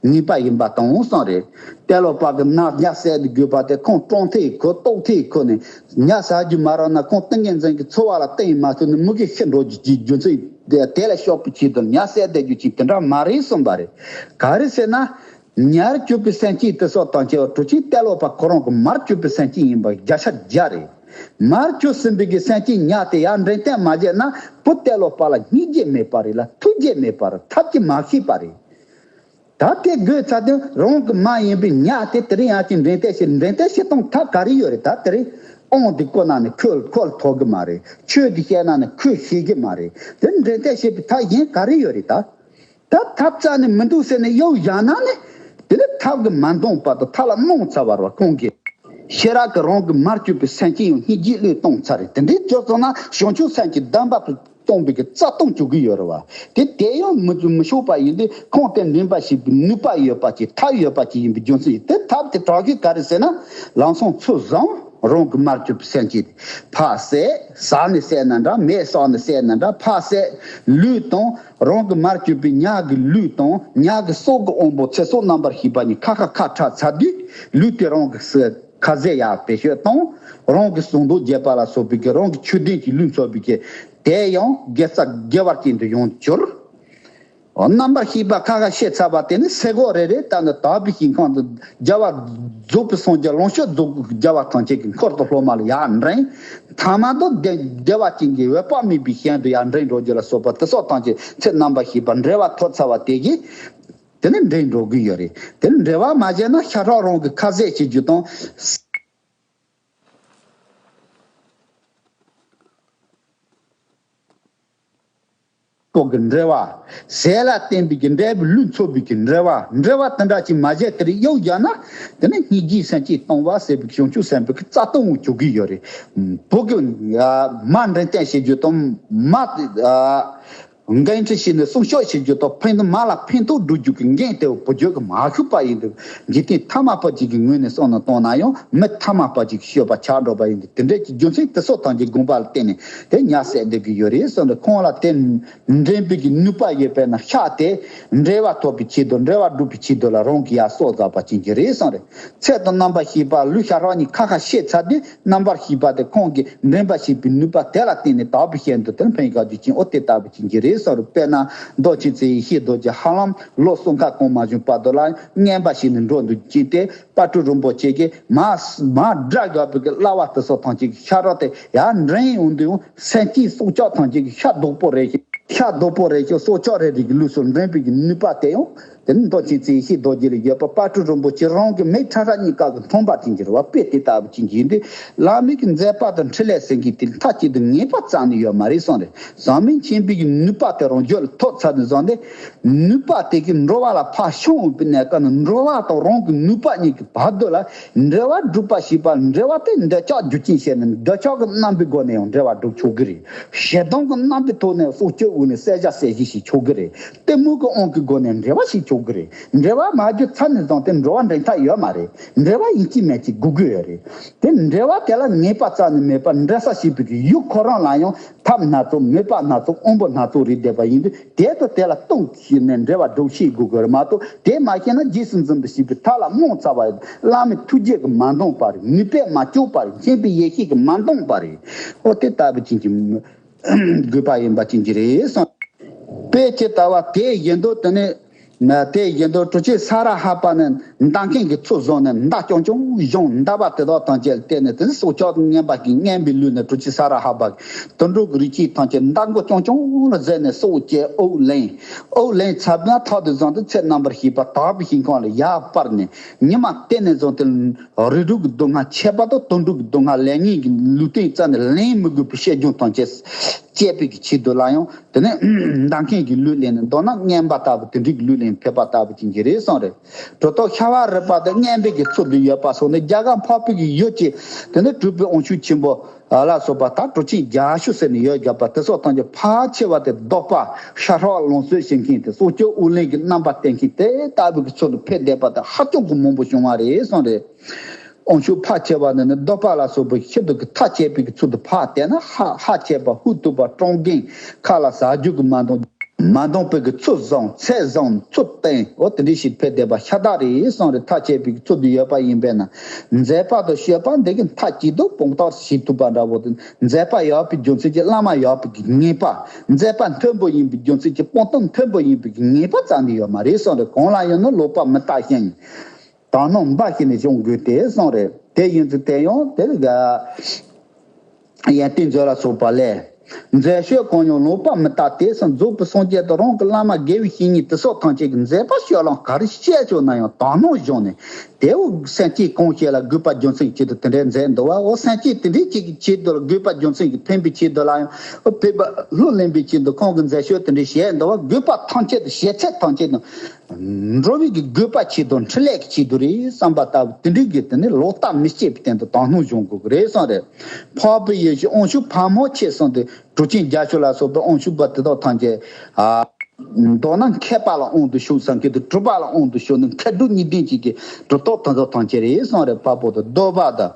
ངེས་པ་ཡིན་པ་དང་བསམ་རེད། གཏེར་ལོ་པ་གི་ནང་ཉ་བསད་དགོས་པ་དེ་ཁོང་སྤྲང་ཐག་ཁོ་ལྟོགས་ཐག་ཁོ་ནས་ཉ་ཟ་རྒྱུ་མ་རག་ན་ཁོང་ཏིང་ངེ་འཛིན་གྱི་འཚོ་བ་ལ་བརྟེན་མ་ཐུབ་ནས་མུ་གེ་ཤི་འགྲོ་རྒྱུ་གྱི་རྒྱུ་མཚན་དེ་ལ་སྐྱོབ་པའི་ཆེད་དུ་ཉ་བསད་བསྡད་རྒྱུ་ཅིག་དེ་འདྲ་མ་རེད་བསམ་པ་རེད། ག་རེ་ཟེར་ན། ཉར་གྱུར་པའི་སེམས་ཅན་དེ་ཚོ་དང་བཅས་པ་གྲུབ་ཆེན་གཏེར་ལོ་པ་ཁོ་རང་གི་མར་གྱུར་པའི་སེམས་ཅན་ཡིན་པ་བརྒྱ་ཆ་བརྒྱ་རེད། མར་གྱུར་ཟིན་པའི་གི་སེམས་ཅན་ཉ་དེ་ཡར་འདྲེན་སྟངས་མ་བྱས་ན་བུ་གཏེར་ལོ་པ་ལ་སྙིང་རྗེ་མེད་པ་རེད་ལ་ཐུགས་རྗེ་མེད་པ་རེད། ཐབས་ཀྱིས་མ་ཤེས་པ་རེད། ད་དེ་དགོས་ཚར་དུས་རང་གི་མ་ཡིན་པའི་ཉ་དེ་དེ་རིང་ཡང་ཅིག་འདྲེན་སྟངས་ཤེས། འདྲེན་སྟངས་ཤེས་སྟངས་ཐབས་ག་རེ་ཡོད་རེད། ད་དེ་རིང་དབང་དེ་ཁོ་ན་ནས་ཁོ་ཁོ་ལ་ཐོབ་གི་མ་རེད། ཆོས་དེ་བཤད་ན་ནས་ཁོས་ཤེས་གི་མ་རེད། དེ་འདྲེན་སྟངས་ཤེས་པའི་ཐབས་གཞན་ག་རེ་ཡོད་རེད་ད། ད་ཐབས་རྩ་ནས་མི་འདུག་ཟེར་ནས་གཡུག་བཞག་ན་ནི། དེ་ནས་ཐབས་ཀྱིས་མ་འདང་བར་དུ་མཐའ་ལ་རྨོངས་ཚར་བ་རེད་བ། ཁོང་གིས་ཤེས་རབ་ཀྱིས་རང་གི་མར་གྱུར་པའི་སེམས་ཅན་ཡང་སྙིང་རྗེས་བློས་བཏང་ཚར་རེད། དེ་འདྲའི་བྱས་སོང་ན་བྱང་ཆུབ་སེམས་ཀྱི་སྡོམ་པ་དང་སྟོང་པའི་གི་རྩ་ལྟུང་བཅུག་གི་ཡོད་རེད་བ། དེ་དེ་ཡང་མི་མི་ཆོག་པ་ཡིན་དུས་ཁོང་དེ་འདྲེན་པ་ཞིག་གི་ནུས་པ་ཡོད་པ་ཅིག་ཐབས་ཡོད་པ་ཅིག་ཡིན་པའི་རྒྱུ་མཚན་ཡིན། དེ་ཐབས་དེ་དྲག་གི་ག་རེ་ཟེར་ན། ལམ་སང་ཚུར་བཟུང་རང་གི་མར་གྱུར་པའི་སེམས་ཅན་དེ་ཕར་བསད། ཟ་ནས་བསད་ན་འདྲ། མེ་བསྲེགས་ནས་བསད་ན་འདྲ། ཕར་བསད། ལུས་དང་རང་གི་མར་གྱུར་པའི་ཉ་གི་ལུས་དང་ཉ་གི་སྲོག་གི་དབང་པོ་ཚེ་སྲོག་རྣམ་པར་ཤེས་པ་གཉིས་ཁ་ཁ་ཁ་ཁྲལ་ཚར་དུས་ལུས་དེ་རང་གི་ཁ་ཟས་ཡར་བེད་སྤྱོད་བཏང་། རང་གི་གཟུངས་མདོ་རྒྱས་པ་ལ་སོགས་པའི་གི་རང་གི་ཆོས་ལྡན་གྱི་ལུས་འཚོ་བའི་གི་དེ་ཡང་དགེ་རྩ་དགེ་བ་ཅན་དུ་ཡོང་གྱུར། རྣམ་པར་ཤེས་པ་ཁ་ཁ་ཤས་ཚར་བ་དེ་ནི་སེ་གོལ་རེ་རེ་བཏབ་ནས་དག་པའི་ཞིང་ཁམས་དུ་རྒྱལ་བ་རྫོགས་པའི་སངས་རྒྱས་ལོངས་སྤྱོད་རྫོགས་རྒྱལ་བ་ཐམས་ཅད་ཀྱི་འཁོར་དུ་སློབ་མ་ལ་ཡར་འདྲེན། ཐ་མ་དུ་བདེ་བདེ་བ་ཅན་གྱི་འོད་དཔག་མེད་པའི་ཞིང་དུ་ཡར་འདྲེན་འགྲོ་རྒྱུ་ལ་སོགས་པ་དེ་སོགས་ཐམས་ཅད་ཚེ་རྣམ་པར་ཤེས་པ་འབྲེལ་བ་ཐོབ་ཚར་བ་དེ་གིས་དེ་ནི་འདྲེན་འགྲོ་གི་ཡོད་རེད། དེ་ནི་འབྲེལ་བ་མ་བྱས་ན་ཤ་ཁྲག་རང་གི་ཁ་ཟས་བྱེད་རྒྱུ་དང་། པོ་གི་འབྲེལ་བ། ཟས་ལ་བརྟེན་པའི་གི་འབྲས་བུ་ལུས་འཚོ་བའི་གི་འབྲེལ་བ། འབྲེལ་བ་དེ་འདྲ་ཅིག་མ་བྱས་དེར་གཡོལ་བཞག་ན། དེ་ནི་སྙིང་རྗེའི་སེམས་ཅན་སྟོང་པ་ཟེར་བའི་བྱང་ཆུབ་སེམས་དཔའི་གི་རྩ་ལྟུང་བཅུག་གི་ཡོད་རེད། བུ་གི་མ་འདྲེན་བསྟེན་བྱེད་རྒྱུ་དང་མ་འགན་འཁྲི་བྱས་ནས་སྲུང་སྐྱོབ་བྱེད་རྒྱུ་དང་ཕན་ཚུན་མ་ལ་ཕན་ཐོགས་སྒྲུབ་རྒྱུ་གི་འགན་དེ་བུ་རྒྱུད་ཀྱིས་མ་ཤེས་པ་ཡིན་དུས་འཇིག་རྟེན་ཐ་མལ་པ་ཅིག་གི་ངོས་ནས་བསམ་བློ་བཏང་ན་ཡང་མི་ཐ་མལ་པ་ཅིག་གི་སྤྱོད་པ་ཆགས་འགྲོ་བ་ཡིན་དུས་དེ་འདྲའི་གི་རྒྱུ་མཚན་དེ་སོགས་ཐམས་ཅད་དགོངས་པ་ལ་བརྟེན་ནས། དེ་ཉ་བསད་བསྡད་ཀྱི་ཡོད་རེད་གསུངས་ཏེ། ཁོང་ལ་དེ་འདྲེན་པའི་གི་ནུས་པ་ཡོད་པས་ན་ཤ་དེ་འབྲེལ་བ་ཐོབ་པའི་ཆེད་དུ་འབྲེལ་བ་སྒྲུབ་པའི་ཆེད་དུ་ལ་རང་གིས་ཡར་སྲོག་བསགས་པ་ཅན་གྱི་རེད་གསུངས་རེད། ཚེ་དང་རྣམ་པར་ཤེས་པ་ལུས་ཤ་ཁྲག་གཉིས་ཁ་ཁ་བཤད་ཚར་དུས་རྣམ་པར་ཤེས་པ་དེ་ཁོང་གིས་འདྲེན་པ་བྱེད་པའི་ནུས་པ་དེ་ལ་བརྟེན་ནས་དག་པའི་ཞིང་དུ་དེར་འཕེན་དགའ་རྒྱུ་ཅན་འོ་དེ་ལྟ་བུ་ཅན་གྱི་རེད་གསུངས་རེད། དཔེར་ན་མདོ་ཆེན་ཚེ་ཡི་ཤེས་རྡོ་རྗེ་ཧ་ལམ་ལོ་གསུམ་ཁ་གང་མ་བྱུང་བར་དུ་ལ་རྔན་པ་བྱས་ནས་འགྲོ་འདུག་ཅིང་དེ། དཔལ་སྤྲུལ་རིན་པོ་ཆེ་གིས་མ་མ་དགྲ་བགབ་པའི་གི་གླ་བ་དེ་ཚོ་ཐམས་ཅད་ཀྱི་ཤ་རོགས་དེ་ཡར་འདྲེན་ཡོང་དུས་སེམས་ཅན་སྲོག་ཆགས་ཐམས་ཅད་ཀྱི་ཤ་རྡོག་པོ་རེ་ཞིག་ཤ་རྡོག་པོ་རེ་ཞིག་སྲོག་ཆགས་རེ་རེ་གི་ལུས་སུ་འདྲེན་པའི་གི་ནུས་པ་དེ་ཡང་དེ་ནི་མདོ་ཆེན་ཚེ་ཡི་ཤེས་རྡོ་རྗེ་ལ་ཡོད་པ་དཔལ་སྤྲུལ་རིན་པོ་ཆེ་རང་གི་མིག་ཁྲ་ཁྲ་གཉིས་ཀ་གིས་མཐོང་པ་ཅན་གྱི་རེད་བ། དཔེ་དེ་ལྟ་བུ་ཅན་གྱི་ཡིན་དུས་བླ་མའི་གི་མཛད་པ་དང་འཕྲིན་ལས་ཟེར་མཁན་དེ་མཐའ་གཅིག་ཏུ་ངེས་པ་རྩ་ནས་ཡོད་མ་རེད་གསུངས་རེད། ཟབ་མོ་མཁྱེན་པའི་གི་ནུས་པ་དེ་རང་རྒྱུད་ལ་ཐོབ་ཚར་ནས་བཟུང་སྟེ། ནུས་པ་དེ་གིས་འགྲོ་བ་ལ་ཕར་ཕྱིན་འོང་བའི་གནས་སྐབས་ནས་འགྲོ་བ་དང་རང་གི་ནུས་པ་གཉིས་ཀྱི་བར་དོ་ལ་འབྲེལ་བ་སྒྲུབ་པ་ཞེས་པ། འབྲེལ་བ་དེ་འདོད་ཆགས་རྒྱུ་རྐྱེན་བྱས་ནས་འདོད་ཆགས་ཀྱི་རྣམ་པའི་སྒོ་ནས་ཡང་འབྲེལ་བ་སྒྲུབ་ཆོག་གི་རེད། ཞེ་སྡང་གི་རྣམ་པའི་ཐོག་ནས་སྲོག་གཅོད་དབུགས་ལེན་བསད་བྱ་བསད་གཞི་བྱེད་ཆོག་གི་རེད། གཏི་མུག་གི་དབང་གི་སྒོ་ནས་འབྲེལ་བ་བྱེད་ཆོག་གི་རེད། འབྲེལ་བ་མ་བརྒྱུད་ཚར་ནས་བཟུང་སྟེ་འགྲོ་བ་འདྲེན་ཐབས་ཡོད་མ་རེད། འབྲེལ་བ་ཡིན་གཅིག་མིན་གཅིག་དགོས་ཀྱི་ཡོད་རེད། དེ་འབྲེལ་བ་དེ་ལ་ངེས་པ་རྩ་ནས་མེད་པར་འབྲེལ་ས་བྱེད་པའི་གི་ཡུལ་ཁོ་རང་ལ་ཡང་། ཐབས་སྣ་ཚོགས་མོས་པ་སྣ་ཚོགས་དབང་པོ་སྣ་ཚོགས་རེ་བསྡད་པ་ཡིན་དུས་དེ་དང་དེ་ལ་ལྟོས་ཤིག་ནས་འབྲེལ་བ་སྒྲུབ་ཤེས་དགོས་དགོས་རེད་མ་གཏོགས་དེ་མ་ཤེས་ན་རྗེས་སུ་འཛིན་པའི་ཤེས་པའི་མཐའ་ལ་རྨོངས་ཚར་བ་ཡིན། བླ་མའི་ཐུགས་རྗེ་གིས་མ་འདང་པ་རེད། ནུས་པས་མ་བསྐྱོད་པ་རེད། མཁྱེན་པའི་ཡེ་ཤེས་ཀྱིས་མ་འདང་པ་རེད། ཨོ་དེ་ལྟ་བུ་ཅན་གྱི་དགོས་པ་ཡིན་པ་ཅན་གྱི་རེད་གསུངས། དཔེ་ཇི་ལྟ་བ་དེ་བཞིན་དུ་དེ་ནས། ན་དེ་བཞིན་དུ་གྲུ་ཆེན་ས་ར་ཧ་པ་ནི་མདའ་མཁན་གྱིས་ཚུར་བཟུང་ནས་མདའ་རྐྱང་རྐྱང་གཞུང་མདའ་བ་དེ་དག་ཐམས་ཅད་ལ་བལྟས་ནས་དེ་ནི་སྲོག་ཆགས་ངན་པ་གིས་ངན་པའི་ལུས་ནས་གྲུ་ཆེན་ས་ར་ཧ་པ་གིས་དུད་འགྲོ་གི་རིགས་ཅན་ཐམས་ཅད་མདའ་མགོ་རྐྱང་རྐྱང་ལ་བཟེད་ནས་སྲོག་བཅད་དབུགས་ལེན། དབུགས་ལེན་ཚར་ན་ཐག་དེ་བཟུང་སྟེ་ཚེ་རྣམ་པར་ཤེས་པ་དག་པའི་ཞིང་ཁམས་ལ་ཡར་སྤར་ནས་ཉི་མ་དེ་ནས་བཟུང་སྟེ་རིགས་དྲུག་གི་སྡུག་བསྔལ་ཆད་པ་དང་དུད་འགྲོ་གི་སྡུག་བསྔལ་ལས་ངན་གྱི་ལུས་རྟེན་རྩ་ནས་ལེན་མི་དགོས་པའི་ཤེས་རྒྱུ་ཐམས་ཅད་བཅད་པའི་གི་ཆེད་དུ་ལ་ཡང་། དེ་ནས་མདའ་མཁན་གྱི་ལུས་ལེན་ནས་མདོར་ན་རྔན་པ་ལྟ་བུ་དེ་འདྲའི་གི་ལུས་ལེན་ཕེབས་པ་ལྟ་བུ་ཅན་གྱི་རེད་གསུངས་རེད། གྲུབ་ཐོབ་ཤ་བ་རི་པ་དེ་རྔན་པའི་གི་ཚུལ་དུ་ཡོད་པ་སོགས་ནི་རྒྱ་གར་འཕགས་པའི་གི་ཡུལ་གྱི་དེ་ནས་སྤྲུལ་པའི་དབང་ཕྱུག་ཆེན་པོ་ལ་སོགས་པ་དང་གྲུབ་ཆེན་རྒྱ་ཤུག་ཟེར་ནས་ཡོད་རྒྱབ་པ་དེ་སོགས་ཐམས་ཅད་ཕལ་ཆེ་བ་དེ་བཟློག་པ་ཤ་ཁྲག་ལང་གསོལ་བྱེད་མཁན་དེ་སྲོག་གཅོད་དབུགས་ལེན་གྱི་རྣམ་པ་བསྟན་མཁན་དེ་ལྟ་བུའི་གི་ཚུལ་དུ་ཕེབས་བསྡད་པ་དེ་ཧ་ཅང་གི་མང་པོ་བྱུང་བ་རེད་གསུངས་རེད། དབང་ཕྱུག་ཕལ་ཆེ་བ་ནི་ནི་བཟློག་པ་ལ་སོགས་པའི་ཤིན་ཏུ་གི་ཐག་བཅད་པའི་གི་ཚུལ་དུ་ཕར་བལྟས་ན་ཧ་ཧ་ཆད་པ་ཧུ་ཐུག་པ་ཀྲོང་རྒན་ཁ་ལ་ཟ་རྒྱུ་གི་མ་འདང་མ་འདང་པའི་གི་ཚུལ་བཟང་ཚད་བཟང་ཚུལ་བསྟན་འོ་དེ་འདྲའི་ཞིག་ཕེབས་བསྡད་པ་ཤ་སྟག་རེད་གསུངས་རེད། ཐག་བཅད་པའི་གི་ཚུལ་དུ་ཡོད་པ་ཡིན་པས་ན་མཛད་པ་དང་སྤྱོད་པ་འདི་གི་མཐའ་གཅིག་ཏུ་སྤངས་རྟོགས་བྱེད་ཐུབ་པ་འདྲ་བོ་དེ་མཛད་པ་ཡག་པའི་རྒྱུ་མཚན་གྱིས་བླ་མ་ཡག་པའི་གི་ངེས་པ་མཛད་པ་མཐོན་པོ་ཡིན་པའི་རྒྱུ་མཚན་གྱིས་སྤངས་རྟོགས་མཐོན་པོ་ཡིན་པའི་གི་ངེས་པ་རྩ་ནས་ཡོད་མ་རེད་གསུངས་རེད། གང་ལ་ཡང་ནི་ལོག་པ་མི་ལྟ་ཞིང་། དག་སྣང་འབའ་ཞིག་ནས་སྦྱོང་དགོས་ཏེ་གསུངས་རེད། དེ་ཡིན་ཚུལ་དེ་ཡང་དེ་ཡོན་ཏན་མཛོད་ལ་སོགས་པ་ལས། མཛད་སྤྱོད་གང་ཡང་ལོག་པ་མི་ལྟ་སྟེ་གསུངས། རྫོགས་པའི་སངས་རྒྱས་དང་རང་གི་བླ་མ་དགེ་བའི་བཤེས་གཉེན་དེ་སོགས་ཐམས་ཅད་ཀྱི་མཛད་པ་སྤྱོད་ལམ་ག་རེ་བཤད་བྱུང་ན་ཡང་དག་སྣང་སྦྱོང་ནས་དེའུ་སེམས་ཅན་གང་ཞིག་ལ་དགོས་པ་རྒྱུ་མཚན་གྱི་ཆེད་དུ་དེ་འདྲའི་མཛད་འདུག་བ། འོ་སེམས་ཅན་དེ་འདྲའི་ཅིག་གི་ཆེད་དུ་དགོས་པ་རྒྱུ་མཚན་གྱི་ཕན་པའི་ཆེད་དུ་ལ་ཡང་འོ་ཕེབས་པ་ལྷུར་ལེན་པའི་ཆེད་དུ་ཁོང་གི་མཛད་སྤྱོད་དེ་འདྲའི་བཤད་འདུག་བ། དགོས་པ་ཐམས་ཅད་དུ་བྱེད་ཚད་ཐམས་ཅད་དུ། འགྲོ་བའི་གི་དགོས་པ་ཆེད་དུ་འཕྲིན་ལས་ཀྱི་ཆེད་དུ་རེད་བསམ་པ་ལྟ་བུ་དེ་འདྲའི་གི་དེ་ནི་ལོག་ལྟ་མི་སྐྱེ་བའི་སྟེང་དུ་དོ་སྣང་སྦྱོང་དགོས་ཀྱི་རེད་བསམ་རེད། འཕགས་པའི་ཡེ་ཤེས་དབང་ཕྱུག་ཕག་མོ་ཆེ་གསུམ་དུ་གྲུབ་ཆེན་རྒྱ་ཤོད་ལ་སོགས་པའི་དབང་ཕྱུག་པ་དེ་དག་ཐམས་ཅད། ཨ། མདོར་ན་མཁས་པ་ལ་དབང་དུ་ཞུགས་བསམ་མཁན་དེ་གྲུབ་པ་ལ་དབང་དུ་ཞུགས་ནས་མཁས་གྲུབ་གཉིས་ལྡན་ཅིག་གི་གྲུབ་ཐོབ་དེ་དག་ཐམས་ཅད་རེད་བསམ་རེད། འཕགས་པོ་དང་གདོལ་པ་དང་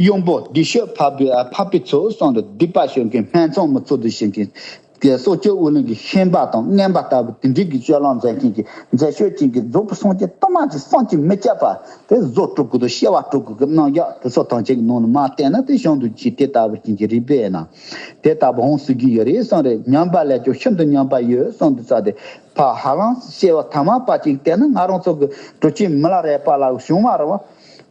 གཡུང་པོ་བདེ་གཤེགས་འཕགས་པའི་ཨ་འཕགས་པའི་ཚོགས་གསུམ་རེད། སྡིག་པ་སྤྱོད་མཁན་སྨད་འཚོང་མི་ཚོགས་དུ་ཞིག་གི་དེ་སྲོག་གཅོད་དབུ་ལུང་གི་ཤན་པ་དང་རྔན་པ་ལྟ་བུ་དེ་འདྲའི་གི་སྤྱོད་ལམ་མཛད་མཁན་གྱི་མཛད་སྤྱོད་ཅན་གྱི་རྫོགས་པའི་སངས་རྒྱས་དུ་མ་གྱི་བསམ་གྱིས་མི་ཁྱབ་པ་དེ་བཟོ་སྤྲོ་དགོས་དང་སྐྱེ་བ་སྤྲོ་དགོས་ཀྱི་རྣམ་གཞག་དེ་ཚོ་ཐམས་ཅད་ཀྱི་ནང་ནས་མར་བལྟས་ན་དེ་བྱང་དུ་ཅི་དེ་ལྟ་བུ་ཅན་གྱི་རིགས་པས་ན་དེ་ལྟ་བུ་འོང་སྲིད་ཀྱི་ཡོད་རེད་བསམ་རེད། ཉམས་པ་ལས་ཀྱང་ཤིན་ཏུ་ཉམས་པ་ཡོད་བསམ་དུ་ས་དེ་ཕ་ཧ་ལམ་སྐྱེ་བ་ཐ་མ་པ་ཅིག་བལྟས་ན་ང་རང་ཚོ་གི་གྲུབ་ཆེན་མི་ལ་རས་པ་ལ་བྱུང་བ་རེད་བ།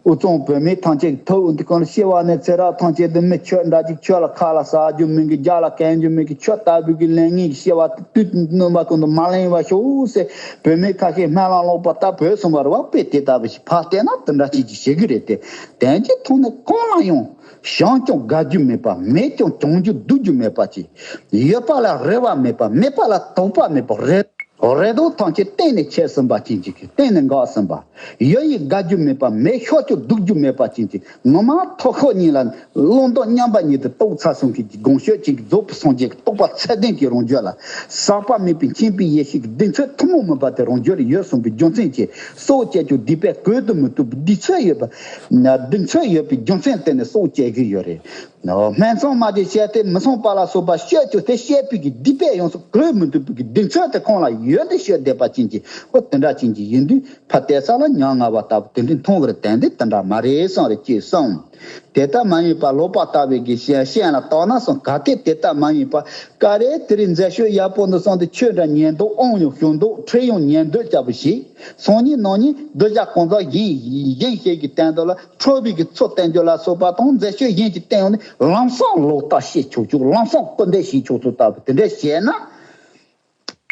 དབུས་གཙང་བོད་མི་ཐམས་ཅད་ཀྱི་ཐུགས་འདི་གང་ལ་སྐྱེ་བ་ནས་ཚེ་རབས་ཐམས་ཅད་དུ་མི་ཆོས་འདྲ་ཅིག་ཆོས་ལ་ཁ་ལ་ཟ་རྒྱུ་མིན་གྱི་རྒྱ་ལ་གན་རྒྱུ་མིན་གྱི་ཆོས་ལྟ་བུ་གི་ལས་ངན་གྱི་སྐྱེ་བ་དུས་སྣོན་པ་ཀུན་ཏུ་མ་ལེན་པ་ཤོག་ཟེར་བོད་མི་ཁ་ཤས་སྨན་བླ་ལོག་པ་ལྟ་བུ་སོང་བ་རེད་བ། དཔེ་དེ་ལྟ་བུ་ཞིག་ཕར་བལྟས་ན་དེ་འདྲ་ཅིག་ཅིག་བྱེད་ཀྱི་རེད་དེ། དོན་གྱི་ཐོག་ནས་གང་ལ་ཡང་བྱང་ཀྱང་དགའ་རྒྱུ་མེད་པ། མེད་ཀྱང་གྱོང་རྒྱུ་སྡུག་རྒྱུ་མེད་པ་ཅིག་ཡོད་པ་ལ་རེ་བ་མེད་པ། མེད་པ་ལ་དོགས་པ་མེད་པ། རེ་རེ་དོགས་ཐམས་ཅད་གཏན་ནས་ཆད་ཟིན་པ་ཅན་ཅིག་གཏན་ནས་འགག་ཟིན་པ། ཡོད་ཡིན་དགའ་རྒྱུ་མེད་པ། མེད་ཤོར་ཀྱང་སྡུག་རྒྱུ་མེད་པ་ཅན་ཅིག་ངོ་མ་ཐོག་ཤོག་གཉིས་ལ་བླང་དོར་མཉམ་པ་ཉིད་དུ་རྟོགས་ཚར་སོང་གི་དགོངས་ཞུ་ཅན་གྱི་རྫོགས་པའི་སངས་རྒྱས་ཀྱི་རྟོགས་པ་ཚད་ལྡན་གྱི་རང་རྒྱུད་ལ་ཟག་པ་མེད་པའི་མཁྱེན་པའི་ཡེ་ཤེས་ཀྱི་གདེང་ཚོད་ཐུན་མོང་མིན་པ་དེ་རང་རྒྱུད་ལ་ཡོད་གསུངས་པའི་རྒྱུ་མཚན་གྱིས་སྲོག་བཅད་ཀྱང་སྡིག་པས་གོས་དུ་མི་བཏུབ་པའི་གདེང་ཚོད་ཡོད་པ། གདེང་ཚོད་ཡོད་པའི་རྒྱུ་མཚན་དེ་ནི་སྲོག་བཅད་ཀྱི་ཡོད་རེད། སྨད་འཚོང་མ་གྱི་བཤད་དེ་མི་སྲུང་པ་ལ་སོགས་པ་བཤད་ཀྱང་དེ་བཤད་པའི་གི་སྡིག་པས་ཡོངས་སུ་གོས་མི་ཐུབ་པའི་གི་གདེང་ཚོད་དེ་ཁོང་ལ་ཡོད་འདི་བཤད་བསྡད་པ་ཅན་གྱི་ཨོ་དེ་འདྲ་ཅན་གྱི་ཡིན་དུས་ཕ་བལྟས་ས་ལ་ཉམ་ང་བ་ལྟ་བུ་དེ་འདྲའི་མཐོང་བར་དོན་དེ་དེ་འདྲ་མ་རེད་བསམ་རེ་ཅེས་གསུངས། དེ་ལྟ་མ་ཡིན་པ་ལོག་པ་ལྟ་བུའི་གི་ཤན་ཤན་ལ་བརྟགས་ན་སོང་ག་དེ་དེ་ལྟ་མ་ཡིན་པ་ཀ་རེ་དེ་རིང་མཛད་སྤྱོད་ཡག་པོ་འདི་སོང་དུ་ཆོས་འདྲ་ཉན་འདུག་ཨོང་ཡང་ཞུ་འདུག་ཁྲིད་ཡང་ཉན་འདོད་ལྕགས་པོ་ཞིག་སང་ཉིན་གནངས་ཉིན་གདུལ་བྱ་གང་ཟག་གཞན་གཞན་ཞིག་གི་སྟེང་དུ་ལ་འཕྲོག་པའི་གི་ཚུལ་བསྟན་རྒྱུ་ལ་སོགས་པ་དང་མཛད་སྤྱོད་གཞན་གྱི་སྟེང་ནས་ལམ་སང་ལོག་ལྟ་བྱེད་ཆོག་ཆོག་ལམ་སང་སྐུར་འདེབས་བྱེད་ཆོག་ཆོག་ལྟ་བུ་དེ་འདྲ་བྱས་ན།